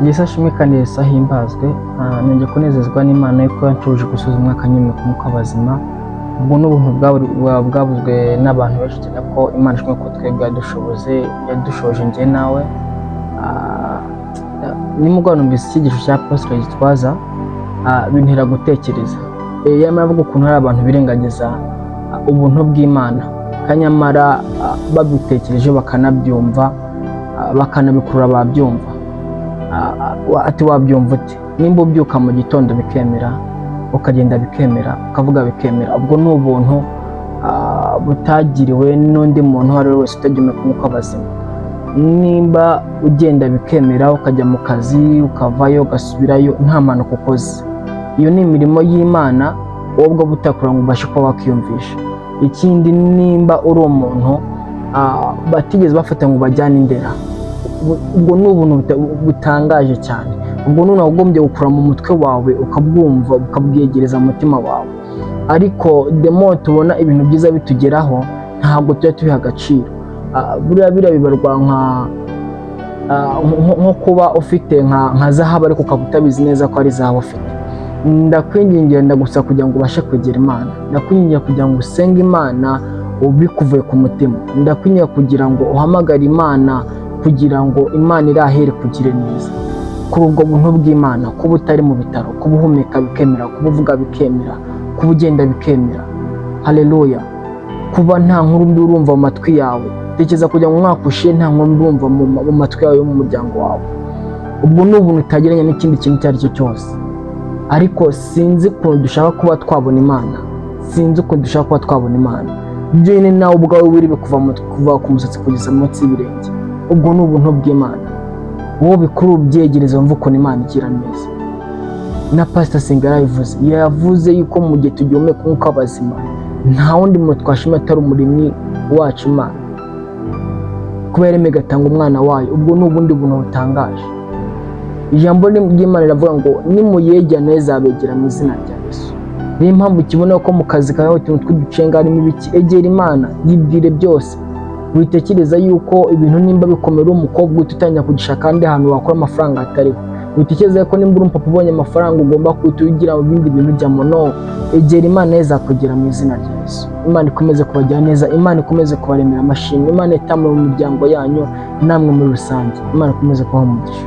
Yesu ashimwe kandi Yesu ahimbazwe. Nongeye kunezezwa n'Imana yuko yanshubije gusoza umwaka nyuma ku mwuka w'abazima. Ubwo ni ubuntu bwabuzwe n'abantu benshi cyane, ko Imana ishimwe ko twebwe yadushoboze, yadushoje njye nawe. Nimugoroba numvise icyigisho cya Pastor Gitwaza, bintera gutekereza. Yarimo aravuga ukuntu hari abantu birengagiza ubuntu bw'Imana, kandi nyamara babitekereje bakanabyumva, bakanabikurura babyumva. Ati wabyumva ute nimba ubyuka mu gitondo bikemera, ukagenda bikemera, ukavuga bikemera? Ubwo ni ubuntu butagiriwe n'undi muntu uwo ari we wese utagenewe umwuka w'abazima. Nimba ugenda bikemera, ukajya mu kazi, ukavayo, ugasubirayo nta mpanuka ukoze, iyo ni imirimo y'Imana wowe ubwo butakura ngo ubashe kuba wakiyumvisha. Ikindi, nimba uri umuntu batigeze bafata ngo bajyane indera, ubwo ni ubuntu butangaje cyane. Ubwo ni wagombye gukura mu mutwe wawe, ukabwumva, ukabwegereza mu mutima wawe. Ariko demo tubona ibintu byiza bitugeraho, ntabwo tujya tubiha agaciro. Buriya biriya bibarwa nko kuba ufite nka zahabu ariko ukaba utabizi neza ko ari zahabu ufite. Ndakwingingira, ndagusaba kugira ngo ubashe kwegera Imana. Ndakwingingira kugira ngo usenge Imana ubikuvuye ku mutima. Ndakwingingira kugira ngo uhamagare Imana, kugira ngo Imana irahere kugire neza kuri ubwo buntu bw'Imana: kuba utari mu bitaro, kuba uhumeka bikemera, kuba uvuga bikemera, kuba ugenda bikemera, haleluya, kuba nta nkuru mbi urumva mu matwi yawe. Tekereza kugira ngo umwaka ushire nta nkuru mbi urumva mu matwi yawe yo mu muryango wawe. Ubwo ni ubuntu utagereranya n'ikindi kintu icyo ari cyo cyose. Ariko sinzi ukuntu dushaka kuba twabona Imana, sinzi ukuntu dushaka kuba twabona Imana byonyine. Nawe ubwawe wiriwe kuva ku musatsi kugeza munsi y'ibirenge, ubwo ni ubuntu bw'Imana. Wowe bikuru ubyegereze, wumve ukuntu Imana igira neza. Na Pasita Senga yarabivuze, yavuze yuko mu gihe tugihumeka umwuka w'abazima, nta wundi muntu twashima atari Umuremyi wacu Imana, kuba yaremeye igatanga umwana wayo. Ubwo ni ubundi buntu butangaje. Ijambo ry'Imana riravuga ngo nimuyegera nawe izabegera mu izina rya Yesu. Niyo mpamvu ukibona ko mu kazi kawe utuntu tw'uducenga harimo ibiki, egera Imana, yibwire byose. Witekereza yuko ibintu nimba bikomeye, uri umukobwa uhita utangira kugishaka ahandi hantu wakora amafaranga hatariho. Witekereza ko nimba uri umupapa ubonye amafaranga ugomba guhita ugira ibindi bintu ujyamo. No egera Imana, nayo izakugera mu izina rya Yesu. Imana ikomeze kubagira neza, Imana ikomeze kubaremera amashimwe, Imana itamure mu miryango yanyu namwe muri rusange. Imana ikomeze kubaha umugisha.